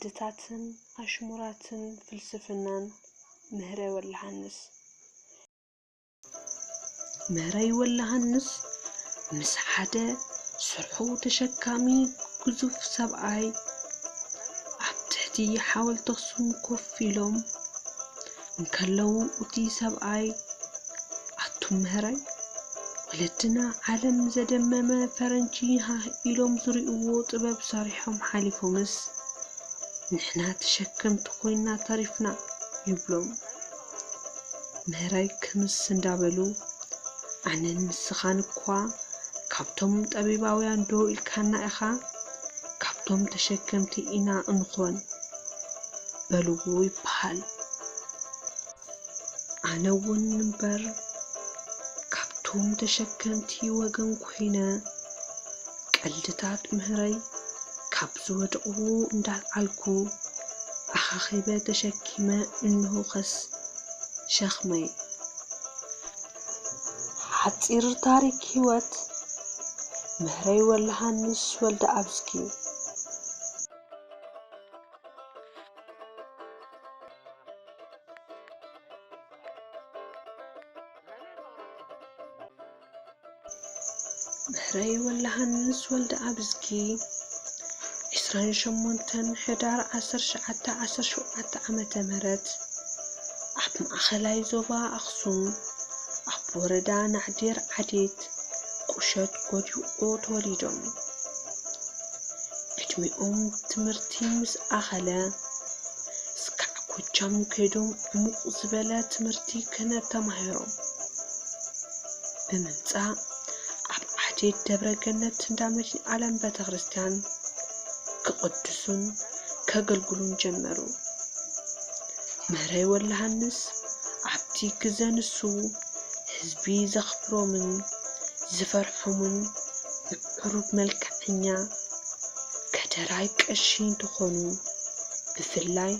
ልታትን ኣሽሙራትን ፍልስፍናን ምህረ ወልሃንስ። ምህረይ ወልሃንስ ምስ ሓደ ስርሑ ተሸካሚ ግዙፍ ሰብኣይ ኣብ ትሕቲ ሓወልቲ ኣኽሱም ኮፍ ኢሎም እንከለዉ፣ እቲ ሰብኣይ፣ "ኣቱም ምህረይ፣ ወለድና ዓለም ዘደመመ ፈረንጂ ሃህ ኢሎም ዝርእይዎ ጥበብ ሰሪሖም ሓሊፎምስ፣ ንሕና ተሸከምቲ ኮይና ተሪፍና" ይብሎም። ምህረይ ክምስ እንዳበሉ፣ "ኣነን ንስኻን እኳ ካብቶም ጠቢባውያን ዶ ኢልካና ኢኻ? ካብቶም ተሸከምቲ ኢና እንኾን" በልዎ ይበሃል። ኣነ እውን እምበር ካብቶም ተሸከምቲ ወገን ኮይነ፣ ቀልድታት ምህረይ ካብ ዝወደቕዎ እንዳልዓልኩ ኣኻኺበ ተሸኪመ እንሆኸስ ሸኽመይ። ሓጺር ታሪክ ህይወት ምህረይ ወልሃንስ ወልደኣብዝጊ። ምህረይ ወልደሃንስ ወልደኣብዝጊ፣ ዕስራን ሸሞንተን ሕዳር ዓሰርተ ትሽዓተ ዓሰርተ ሸውዓተ ዓመተ ምህረት ኣብ ማእኸላይ ዞባ ኣኽሱም፣ ኣብ ወረዳ ናዕዴር ዓዴት ቁሸት ጎዲቆ ተወሊዶም። ዕድሚኦም ትምህርቲ ምስ ኣኸለ፣ እስካዕ ጎጃም ከይዶም ዕሙቕ ዝበለ ትምህርቲ ክህነት ተማሂሮም ብምምጻእ፣ ኣብ ዓዴት ደብረ ገነት እንዳ መድኃኔዓለም ቤተ ክርስቲያን ክቕድሱን ከገልግሉን ጀመሩ። ምህረይ ወልደሃንስ ኣብቲ ግዘ ንሱ ህዝቢ ዘኽብሮምን ዝፈርሖምን ምዕሩግ መልክዐኛ ከደራይ ቀሺ እንትኾኑ፣ ብፍላይ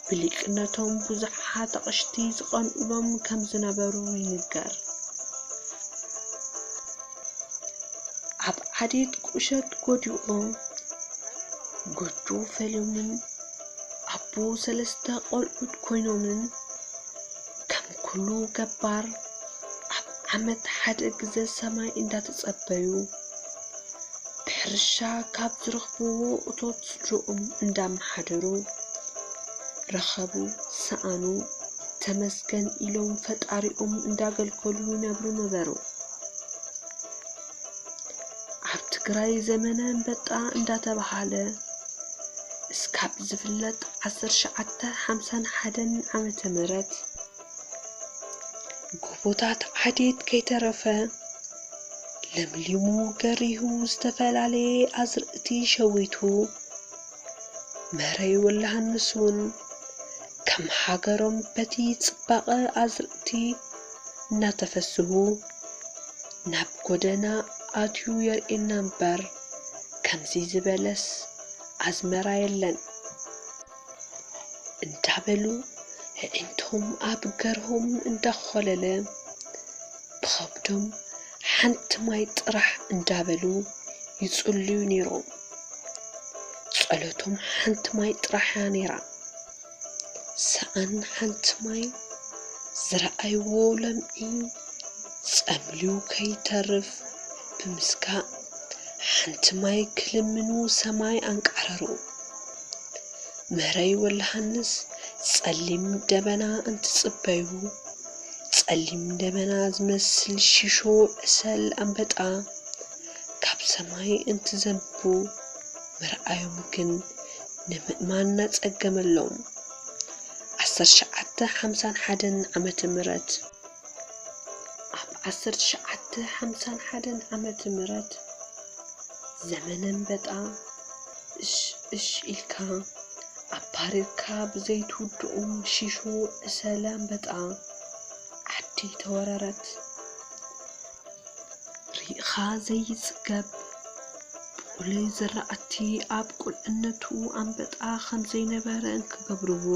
ብሊቅነቶም ብዙሓት ኣቕሽቲ ዝቐንኡሎም ከም ዝነበሩ ይንገር። ኣብ ዓዴት ቁሸት ጎዲኦም ጎጆ ፈሊዮምን ኣቦ ሰለስተ ቆልዑት ኮይኖምን፣ ከም ኩሉ ገባር ኣብ ዓመት ሓደ ግዘ ሰማይ እንዳተጸበዩ ብሕርሻ ካብ ዝረኽብዎ እቶት ስድርኦም እንዳመሓደሩ፣ ረኸቡ ሰኣኑ ተመስገን ኢሎም ፈጣሪኦም እንዳገልገሉ ይነብሩ ነበሩ። ኣብ ትግራይ ዘመነ ኣንበጣ እንዳተባሃለ እስካብ ዝፍለጥ ዓሰርተ ትሽዓተ ሓምሳን ሓደን ዓመተ ምህረት ጎቦታት ዓዴት ከይተረፈ ለምሊሙ ገሪሁ ዝተፈላለየ ኣዝርእቲ ሸዊቱ፣ ምህረይ ወልደሃንስ እውን ከም ሃገሮም በቲ ጽባቐ ኣዝርእቲ እናተፈስሁ ናብ ጎደና ኣትዩ የርእየና እምበር፣ ከምዚ ዝበለስ ኣዝመራ የለን እንዳበሉ፣ ኣዒንቶም ኣብ ገርሆም እንዳኾለለ፣ ብኸብዶም ሓንቲ ማይ ጥራሕ እንዳበሉ ይጽልዩ ነይሮም። ጸሎቶም ሓንቲ ማይ ጥራሕ እያ ነይራ። ሰኣን ሓንቲ ማይ ዝረኣይዎ ለምዒ ጸምልዩ ከይተርፍ ብምስጋእ፣ ሓንቲ ማይ ክልምኑ ሰማይ ኣንቃረሩ። ምህረይ ወልደሃንስ ጸሊም ደበና እንትጽበዩ፣ ጸሊም ደበና ዝመስል ሺሾ ዕሰል ኣንበጣ ካብ ሰማይ እንትዘንቡ ምርኣዮም ግን ንምእማን እናጸገመሎም። ዓሰርተ ትሽዓተ ሓምሳን ሓደን ዓመተ ምህረት፣ ኣብ ዓሰርተ ትሽዓተ ሓምሳን ሓደን ዓመተ ምህረት ዘመነ ኣንበጣ እሽ እሽ ኢልካ ኣባሪርካ ብዘይትውድኦም ሺሾ ዕሰለ ኣንበጣ ዓዲ ተወረረት። ሪእኻ ዘይጽገብ ብቑለይ ዝራእቲ ኣብ ቁልዕነቱ ኣንበጣ ከም ዘይነበረ እንክገብርዎ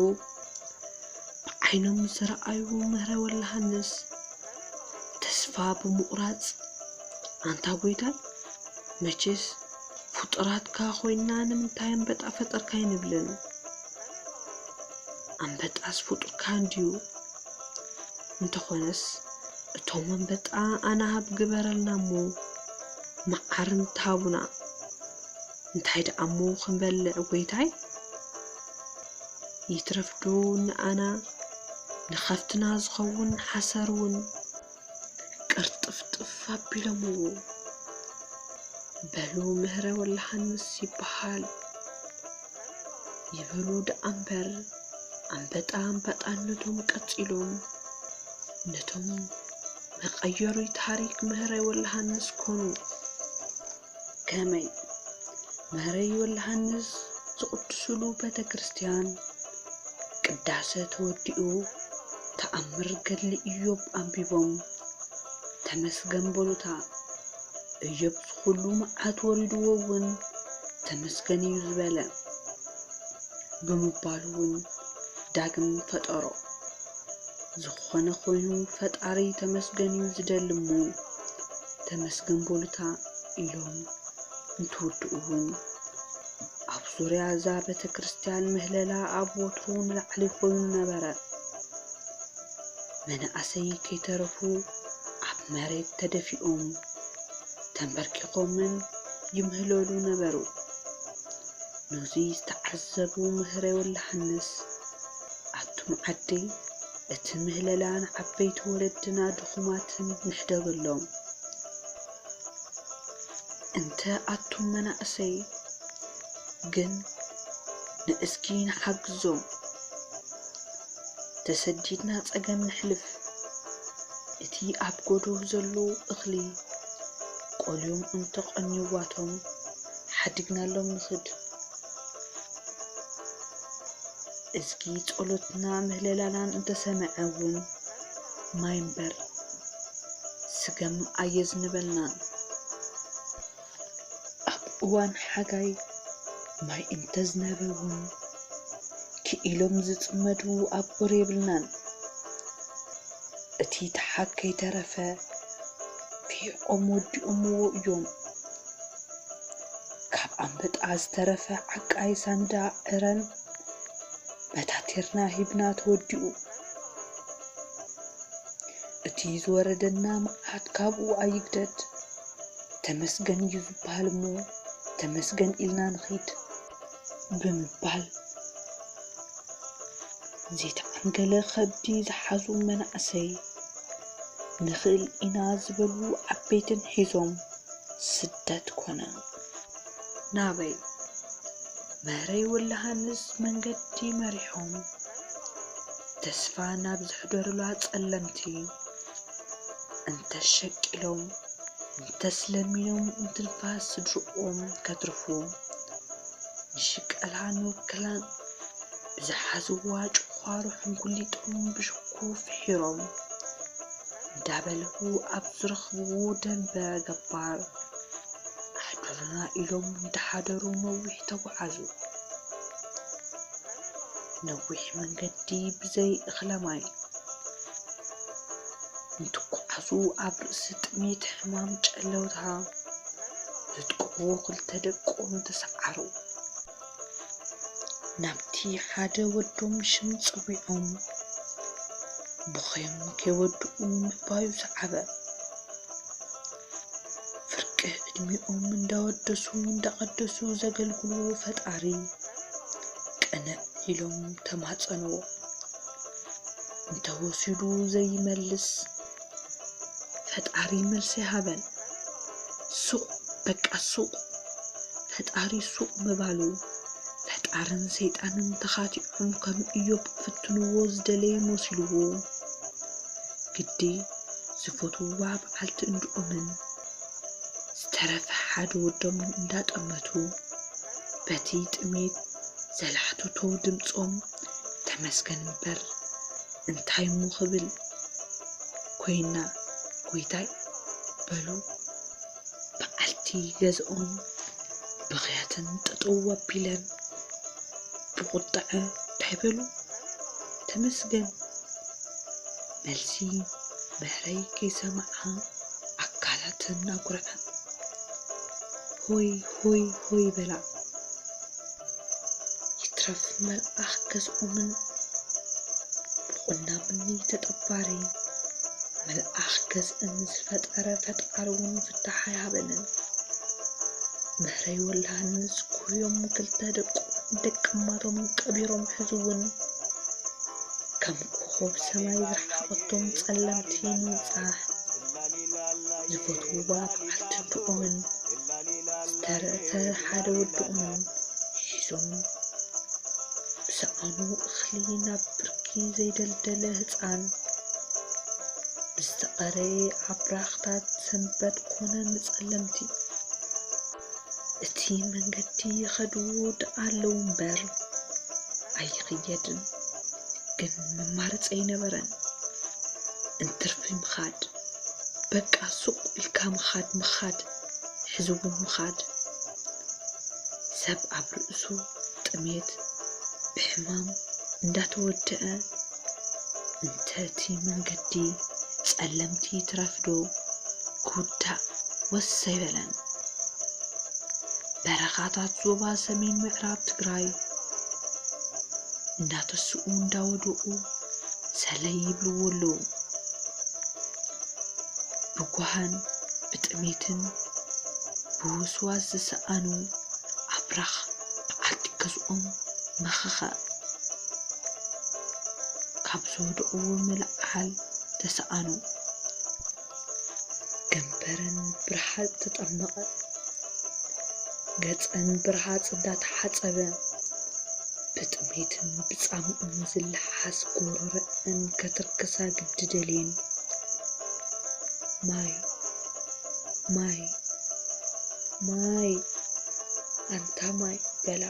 ብዓይኖም ዝረኣዩ ምህረ ወልደሃንስ ተስፋ ብምቑራጽ፣ "ኣንታ ጎይታይ፣ መቼስ ፍጡራትካ ኮይንና ንምንታይ ኣንበጣ ፈጠርካ?" ኣይንብልን። ኣንበጣስ ፍጡርካ እንድዩ። እንተኾነስ እቶም ኣንበጣ ኣናህብ ግበረልና እሞ መዓር እንተሃቡና እንታይ ደኣ እሞ ክንበልዕ ጎይታይ? ይትረፍዶ ንኣና ንኸፍትና ዝኸውን ሓሰር እውን ቅርጥፍጥፍ ኣቢሎምዎ። በሉ ምህረ ወልደሃንስ ይበሃል ይበሉ ደኣ እምበር፣ ኣንበጣ ኣንበጣነቶም ቀጺሎም ነቶም መቐየሪ ታሪክ ምህረ ወልደሃንስ ኮኑ። ከመይ? ምህረ ወልደሃንስ ዝቕድስሉ ቤተ ክርስቲያን ቅዳሰ ተወዲኡ ተኣምር ገድሊ ኢዮብ ኣንቢቦም ተመስገን በሉታ። ኢዮብ ዝኹሉ መዓት ወሪድዎ እውን ተመስገን እዩ ዝበለ ብምባሉ እውን ዳግም ፈጠሮ። ዝኾነ ኮይኑ ፈጣሪ ተመስገን እዩ ዝደሊ እሞ ተመስገን በሉታ ኢሎም እንትውድኡ እውን ኣብ ዙርያ እዛ ቤተ ክርስቲያን ምህለላ ኣብ ወትሩ ንላዕሊ ኮይኑ ነበረ። መናእሰይ ከይተረፉ ኣብ መሬት ተደፊኦም ተንበርኪኾምን ይምህለሉ ነበሩ። ነዚ ዝተዓዘቡ ምህረ ወልደሃንስ፣ ኣቱም ዓደይ እቲ ምህለላ ንዓበይቲ ወለድና ድኹማትን ንሕደገሎም። እንተ ኣቱም መናእሰይ ግን ንእስኪ ንሓግዞም። ተሰዲድና ጸገም ነሕልፍ። እቲ ኣብ ጎዶብ ዘሎ እኽሊ ቆልዮም እንተቐንዩዋቶም ሓዲግናሎም ንኽድ። እዝጊ ጸሎትና ምህለላናን እንተሰምዐ እውን ማይ እምበር ስገም ኣየዝንበልናን። ኣብ እዋን ሓጋይ ማይ እንተዝነበ እውን ክኢሎም ዝጽመዱ ኣቦር የብልናን። እቲ ተሓግ ከይተረፈ ፊሒቖም ወዲኦምዎ እዮም። ካብ ኣንበጣ ዝተረፈ ዓቃይ ሳንዳ ዕረን በታቲርና ሂብና ተወዲኡ። እቲ ዝወረደና መዓት ካብኡ ኣይግደድ። ተመስገን እዩ ዝበሃል እሞ ተመስገን ኢልና ንኺድ ብምባል ዘይተዓንገለ ከብዲ ዝሓዙ መናእሰይ ንኽእል ኢና ዝበሉ ዓበይትን ሒዞም ስደት ኮነ። ናበይ? ምህረይ ወልደሃንስ መንገዲ መሪሖም ተስፋ ናብ ዘሕደሩላ ጸለምቲ እንተሸቂሎም እንተስለሚኖም እንትንፋስ ስድርኦም ከትርፉ ንሽቀላ ንወከላን ብዝሓዝዋ ጭዃሮ ሕንጉሊጦም ብሽኮ ፍሒሮም እንዳበልዑ ኣብ ዝረኽብዎ ደንበ ገባር ኣሕድሩና ኢሎም እንዳሓደሩ ነዊሕ ተጓዓዙ። ነዊሕ መንገዲ ብዘይ እኽለ ማይ እንትጓዓዙ ኣብ ርእሲ ጥሜት ሕማም ጨለውታ ዘጥቅዕዎ ክልተ ደቆም ተሰዓሩ። ናብቲ ሓደ ወዶም ሽም ጸዊዖም ብኸዮም ከይወድኡ ምዕባዩ ሰዓበ። ፍርቂ ዕድሚኦም እንዳወደሱ እንዳቐደሱ ዘገልግሉ ፈጣሪ ቅንዕ ኢሎም ተማጸንዎ። እንተወሲዱ ዘይመልስ ፈጣሪ መልሲ ይሃበን። ሱቕ በቃ ሱቕ፣ ፈጣሪ ሱቕ ምባሉ ፈጣርን ሰይጣንን ተኻቲዖም ከም እዮብ ክፍትንዎ ዝደለየ መሲልዎ ግዲ ዝፈትውዋ በዓልቲ እንድኦምን ዝተረፈ ሓደ ወዶምን እንዳጠመቱ በቲ ጥሜት ዘላሕትቶ ድምጾም ተመስገን እምበር እንታይ እሞ ክብል ኮይና ጎይታይ በሉ። በዓልቲ ገዝኦም ብኽያተን ጠጠው ኣቢለን ብቑጥዐ እንታይ በሉ? ተመስገን። መልሲ ምህረይ ከይሰምዓ ኣካላተን ኣጉርዐ። ሆይ ሆይ ሆይ በላ። ይትረፍ መልኣኽ ገዝኦምን ናብኒ ተጠባሪ መልኣኽ ገዝእን ዝፈጠረ ፈጣሪ እውን ፍታሕ ኣይሃበንን። ምህረይ ወላሃንስ ኩዮም ክልተ ደቁ ደቅማቶም ቀቢሮም ሕዚ እውን ከም ኮኾብ ሰማይ ዝረሓቐቶም ጸለምቲ ንምብጻሕ ዝፈትውዋ በዓልቲ ኣደኦምን ዝተረፈ ሓደ ወደኦምን ሒዞም ብሰኣኑ እኽሊ ናብ ብርኪ ዘይደልደለ ህጻን ብዝተቐረየ ኣብራኽታት ሰንበት ኮነ ንጸለምቲ። እቲ መንገዲ ይኸዱ ደኣ ኣለዉ እምበር ኣይኽየድን። ግን መማረፂ ኣይነበረን። እንትርፊ ምኻድ፣ በቃ ሱቕ ኢልካ ምኻድ፣ ምኻድ፣ ሕዚ እውን ምኻድ። ሰብ ኣብ ርእሱ ጥሜት ብሕማም እንዳተወደአ እንተ እቲ መንገዲ ጸለምቲ ትረፍዶ ክውዳእ ወስ ኣይበለን። በረኻታት ዞባ ሰሜን ምዕራብ ትግራይ እንዳተስኡ እንዳወደቑ ሰለይ ይብልዎ ኣለዉ። ብጓህን ብጥሜትን ብውስዋስ ዝሰኣኑ ኣብራኽ በዓልቲ ገዝኦም መኸኸ ካብ ዝወደቑ ምልዓል ተሰኣኑ። ገንበረን ብርሃጽ ተጠመቐ። ገጸን ብርሃጽ እንዳተሓጸበ ብጥሜትን ብጻምእን ዝለሓስ ጎረረአን ከትርክሳ ግዲ ደልየን። ማይ፣ ማይ፣ ማይ፣ ኣንታ ማይ በላ።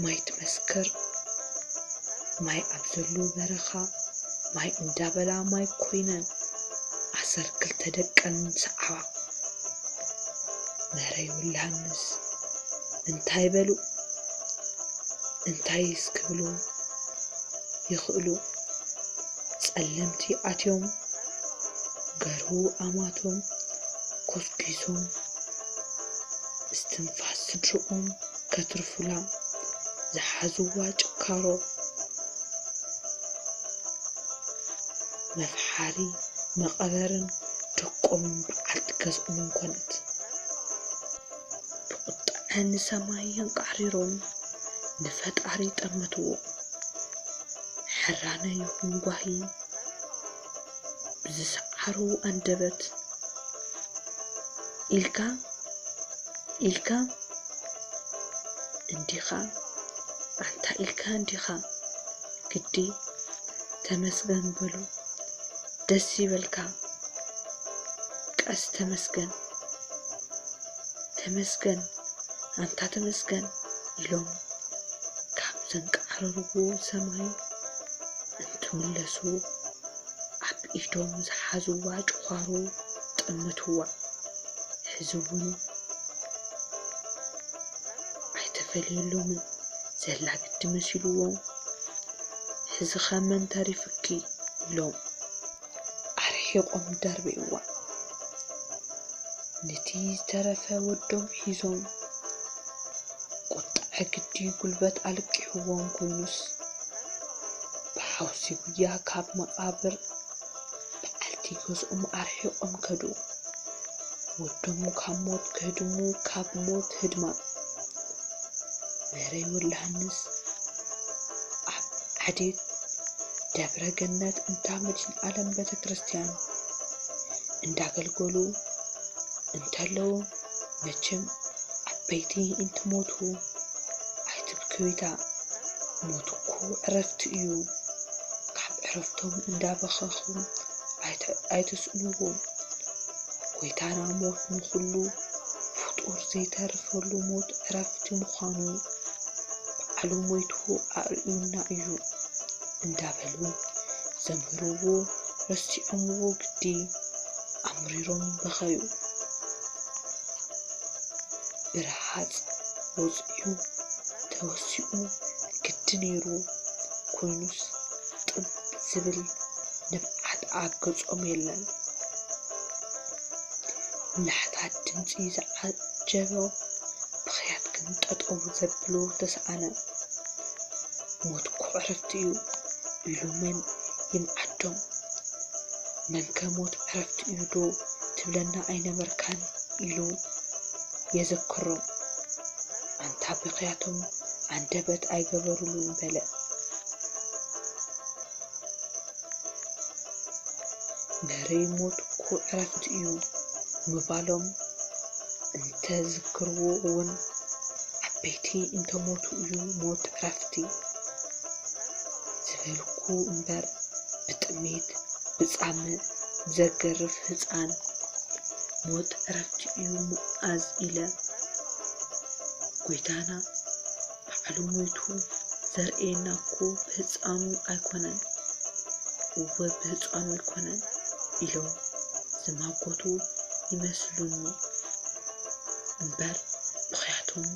ማይ ትመስክር። ማይ ኣብ ዘሎ በረኻ ማይ እንዳበላ ማይ ኮይነን ኣሰር ክልተ ደቀን ሰዓባ። መረይ ወላሃንስ እንታይ በሉ? እንታይ እስክብሉ ይኽእሉ? ጸለምቲ ኣትዮም ገርሁ ኣማቶም ኮስኪሶም እስትንፋስ ስድርኦም ከትርፉላ ዝሓዝዋ ጭካሮ መፍሓሪ መቐበርን ደቆምን በዓልቲ ገዝኦምን ኮነት። ብቁጥዐ ንሰማይ የንቃዕሪሮም ንፈጣሪ ጠመትዎ። ሕራነ ይኹን ጓሂ ብዝሰዓሩ ኣንደበት ኢልካ ኢልካ እንዲኻ ኣንታ ኢልካ እንዲኻ ግዲ ተመስገን በሉ ደስ ይበልካ ቀስ ተመስገን ተመስገን ኣንታ ተመስገን ኢሎም ካብ ዘንቃዕረርዎ ሰማይ እንትምለሱ ኣብ ኢዶም ዝሓዝዋ ጭዃሮ ጠመትዋ። ሕዚ እውን ኣይተፈለየሎምን ዘላ ግዲ መሲልዎም ሕዚ ኸ መን ተሪፉኪ ኢሎም ኣርሒቖም ደርብይዋ። ነቲ ዝተረፈ ወዶም ሒዞም ቁጥዐ ግዲ ጉልበት ኣልቂሕዎም ኮይኑስ ብሓውሲ ጉያ ካብ መቓብር በዓልቲ ገዝኦም ኣርሒቖም ከዱ። ወዶም ካብ ሞት ክህድሙ ካብ ሞት ህድማ። ምህረይ ወልደሃንስ ኣብ ዓዴት ደብረ ገነት እንዳ መድኃኔዓለም ቤተ ክርስቲያን እንዳገልገሉ እንተለዉ መቸም ዓበይቲ እንትሞቱ ኣይትብክዩታ ሞት እኮ ዕረፍቲ እዩ። ካብ ዕረፍቶም እንዳበኸኹ ኣይትስእንዎም። ጎይታና ሞት ንኹሉ ፍጡር ዘይተርፈሉ ሞት ዕረፍቲ ምዃኑ ባዕሉ ሞይቱ ኣርእዩና እዩ እንዳበሉ ዘምህርዎ ረሲዖምዎ ግዲ ኣምሪሮም በኸዩ። ብርሃጽ ወጺኡ ተወሲኡ ግዲ ነይሩ ኮይኑስ ጥብ ዝብል ንብዓት ኣብ ገጾም የለን። ላሕታት ድምጺ ዝዓጀቦ ብኽያት ግን ጠጠው ዘብሎ ተሰኣነ። ሞት እኮ ዕረፍቲ እዩ። ኢሉ መን ይምዓዶም? መንከ ሞት ዕረፍቲ እዩ ዶ ትብለና ኣይነበርካን? ኢሉ የዘክሮም። ኣንታ ብኽያቶም ኣንደበት ኣይገበሩሉን በለ። ምህረይ ሞት እኮ ዕረፍቲ እዩ ምባሎም እንተዝክርዎ እውን፣ ዓበይቲ እንተሞቱ እዩ ሞት ዕረፍቲ ዝበልኩ እምበር፣ ብጥሜት ብጻምእ ዘገርፍ ህጻን ሞት ዕረፍቲ እዩ ምኣዝ ኢለ። ጎይታና ባዕሉ ሞይቱ ዘርእየና እኮ ብህጻኑ ኣይኮነን፣ እወ ብህጻኑ ኣይኮነን ኢሎም ዝማጎቱ ይመስሉኒ እምበር፣ ብኽያቶም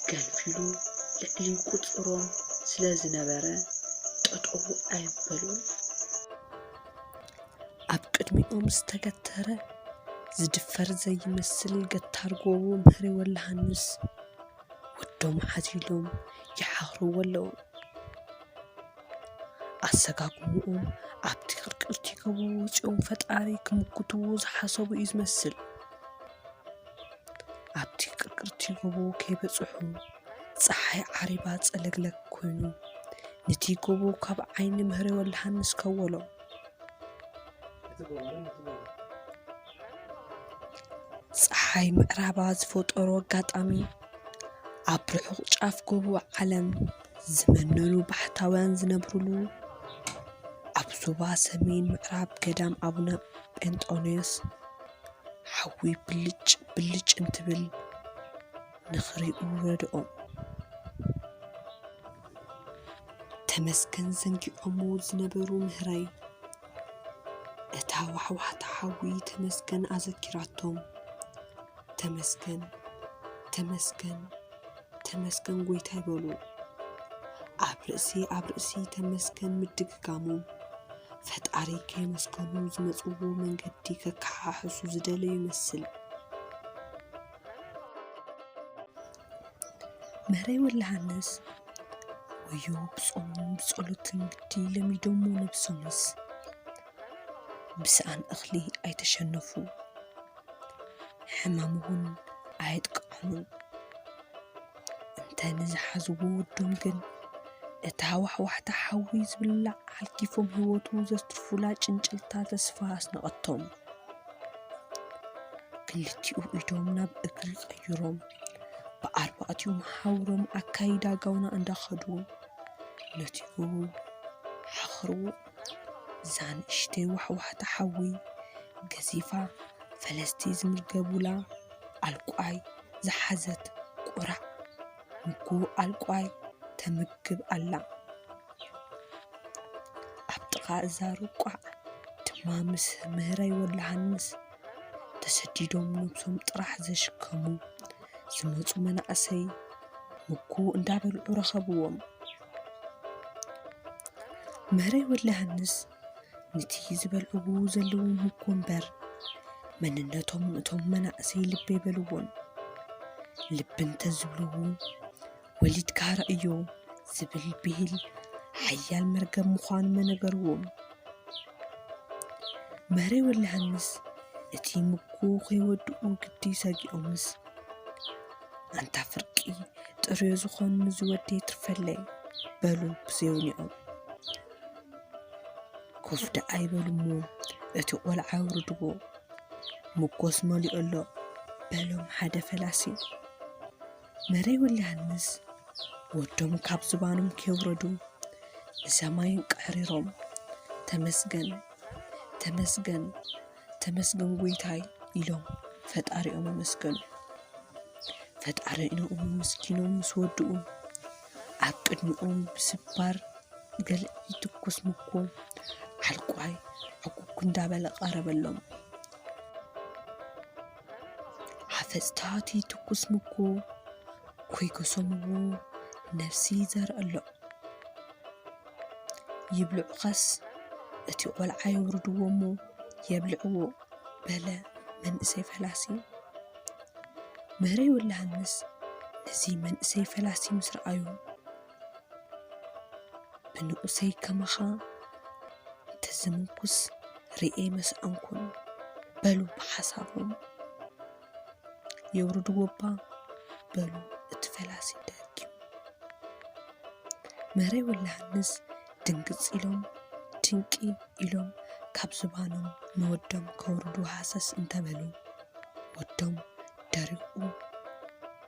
ገንፊሉ ልዕሊ ቁጽሮም ስለ ዝነበረ ጠጠው ኣይበሉን። ኣብ ቅድሚኦም ዝተገተረ ዝድፈር ዘይመስል ገታር ጎቦ ምህሬ ወልደሃንስ ወዶም ሓዚሎም ይሓኽርዎ ኣለዉ። ኣሰጋግምኦም ኣብቲ ቅርቅርቲ ጎቦ ወጺኦም ፈጣሪ ክምጉትዎ ዝሓሰቡ እዩ ዝመስል። ኣብቲ ቅርቅርቲ ጎቦ ከይበጽሑ ጸሓይ ዓሪባ ጸለግለግ ኮይኑ ነቲ ጎቦ ካብ ዓይኒ ምህሬ ወልደሃንስ ከወሎ። ጸሓይ ምዕራባ ዝፈጠሮ ኣጋጣሚ ኣብ ርሑቕ ጫፍ ጎቦ ዓለም ዝመነኑ ባሕታውያን ዝነብሩሉ ኣብ ዞባ ሰሜን ምዕራብ ገዳም ኣቡነ ጴንጦንዮስ ሓዊ ብልጭ ብልጭ እንትብል ንኽሪኡ ረድኦም። ተመስገን ዘንጊዖሞ ዝነበሩ ምህራይ እታ ዋሕዋሕታ ሓዊ ተመስገን ኣዘኪራቶም። ተመስገን፣ ተመስገን፣ ተመስገን ጎይታይ በሉ። ኣብ ርእሲ ኣብ ርእሲ ተመስገን ምድግጋሞም ፈጣሪ ከየመስገኑ ዝመጽዎ መንገዲ ከከሓሕሱ ዝደለዩ ይመስል። ምህረይ ወልደሃንስ ወዮ ብጾምን ብጸሎትን ግዲ ለሚዶሞ ነብሶምስ ብሰኣን እኽሊ ኣይተሸነፉ፣ ሕማም እውን ኣየጥቅዖምን። እንተ ንዝሓዝዎ ወዶም ግን እታ ዋሕዋሕታ ሓዊ ዝብላዕ ሓልኪፎም ህይወቱ ዘትርፉላ ጭንጭልታ ተስፋ ኣስነቐቶም። ክልቲኡ ኢዶም ናብ እግሪ ቀይሮም ብኣርባዕቲኡ መሓውሮም ኣካይዳ ጋውና እንዳኸዱ ነቲ ጎቦ ሓኽርዎ። እዛ ንእሽተይ ዋሕዋሕታ ሓዊ ገዚፋ ፈለስቲ ዝምገቡላ ኣልቋይ ዝሓዘት ቁራዕ ምጎ ኣልቋይ ተምግብ ኣላ። ኣብ ጥቓ እዛ ርቋዕ ድማ ምስ ምህረይ ወልደሃንስ ተሰዲዶም ነብሶም ጥራሕ ዘሽከሙ ዝመጹ መናእሰይ ምጎ እንዳበልዑ ረኸብዎም። ምህረይ ወልደሃንስ ነቲ ዝበልዕዎ ዘለዉ ምጎ እምበር መንነቶም እቶም መናእሰይ ልቢ ኣይበልዎን። ልቢ እንተዝብልዎ ወሊድካ ረእዮ ዝብል ብሂል ሓያል መርገም ምዃኑ መነገርዎም። ምህረይ ወልደሃንስ እቲ ምጎ ከይወድኡ ግዲ ሰጊኦምስ ኣንታ ፍርቂ ጥርዮ ዝኾኑ ንዝወደይ ትርፈለይ በሉ ብዘይውኒኦም። ኮፍ ደኣ ይበሉ እሞ እቲ ቆልዓ ኣውርድዎ፣ ምጎስ መሊኡ ኣሎ በሎም ሓደ ፈላሲ። ምህረይ ወልደሃንስ ወዶም ካብ ዝባኖም ከየውረዱ ንሰማይ ኣንቃዕሪሮም ተመስገን፣ ተመስገን፣ ተመስገን ጎይታይ ኢሎም ፈጣሪኦም ኣመስገኑ። ፈጣሪኦም ኣመስጊኖም ምስ ወድኡ ኣብ ቅድሚኦም ብስባር ገልዒ ትኩስ ምጎ ዓልቋይ ዕጉግ እንዳበለ ቀረበሎም። ሓፈጽታ እቲ ትኩስ ምጎ ኮይጎሶምዎ ነብሲ ይዘርእ ኣሎ። ይብልዑኸስ እቲ ቆልዓ የውርድዎ እሞ የብልዕዎ በለ መንእሰይ ፈላሲ። ምህረይ ወልደሃንስ ነዚ መንእሰይ ፈላሲ ምስ ረኣዩ ብንኡሰይ ከማኻ እንተዝምንኩስ ርእየ መስኣንኩን በሉ ብሓሳቦም። የውርድዎ እባ በሉ እቲ ፈላሲ ደርጊም። ምህረይ ወልደሃንስ ድንግጽ ኢሎም ድንቂ ኢሎም ካብ ዝባኖም ንወዶም ከውርዱ ሃሰስ እንተበሉ ወዶም ደሪቑ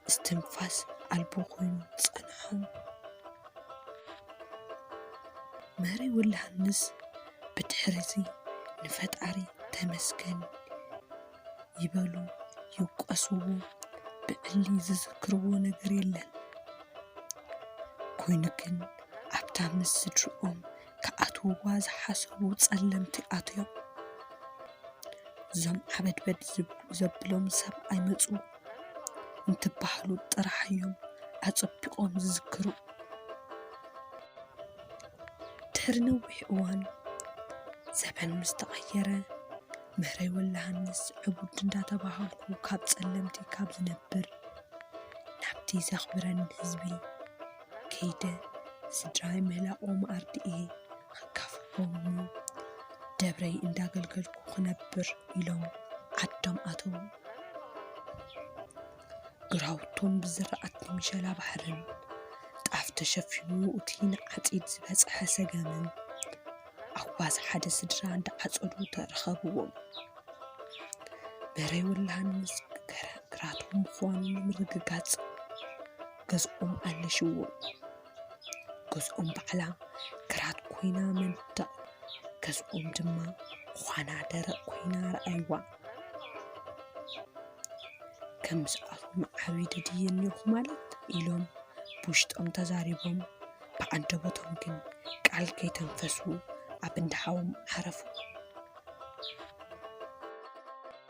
እስትንፋስ ኣልቦ ኮይኑ ጸንሖም። ምህረይ ወልደሃንስ ብድሕሪዚ ንፈጣሪ ተመስገን ይበሉ ይውቀስዎ፣ ብዕሊ ዝዝክርዎ ነገር የለን። ኮይኑ ግን ኣብታ ምስ ስድርኦም ክኣትውዋ ዝሓሰቡ ጸለምቲ ኣትዮም። እዞም ዓበድበድ ዝብ- ዘብሎም ሰብ ኣይመጹ እንትበሃሉ ጥራሕ እዮም ኣጸቢቖም ዝዝክሩ። ድሕሪ ነዊሕ እዋን ዘበን ምስ ተቐየረ ምህረይ ወልደሃንስ ዕቡድ እንዳተባሃልኩ ካብ ጸለምቲ ካብ ዝነብር ናብቲ ዘኽብረኒ ህዝቢ ከይደ ስድራይ ምህላቖም ኣርድኤ ክካፈሎም ደብረይ እንዳገልገልኩ ክነብር ኢሎም ዓዶም ኣተዉ። ግራውቶም ብዝራእቲ ምሸላ ባሕርን ጣፍ ተሸፊኑ እቲ ንዓጺድ ዝበጽሐ ሰገምን ኣዋዝ ሓደ ስድራ እንዳዓጸዱ ተረኸብዎም። ምህረይ ወልደሃንስ ግራቶም ምዃኑ ንምርግጋጽ ገዝኦም ኣለሽዎም። ገዝኦም ባዕላ ግራት ኮይና መንደቕ ገዝኦም ድማ ዃና ደረቕ ኮይና ረኣይዋ። ከም ምስኣቶም ዓብዪ ደድየ እኒኹ ማለት ኢሎም ብውሽጦም ተዛሪቦም ብዓንደበቶም ግን ቃል ከይተንፈሱ ኣብ እንዳሓዎም ዓረፉ።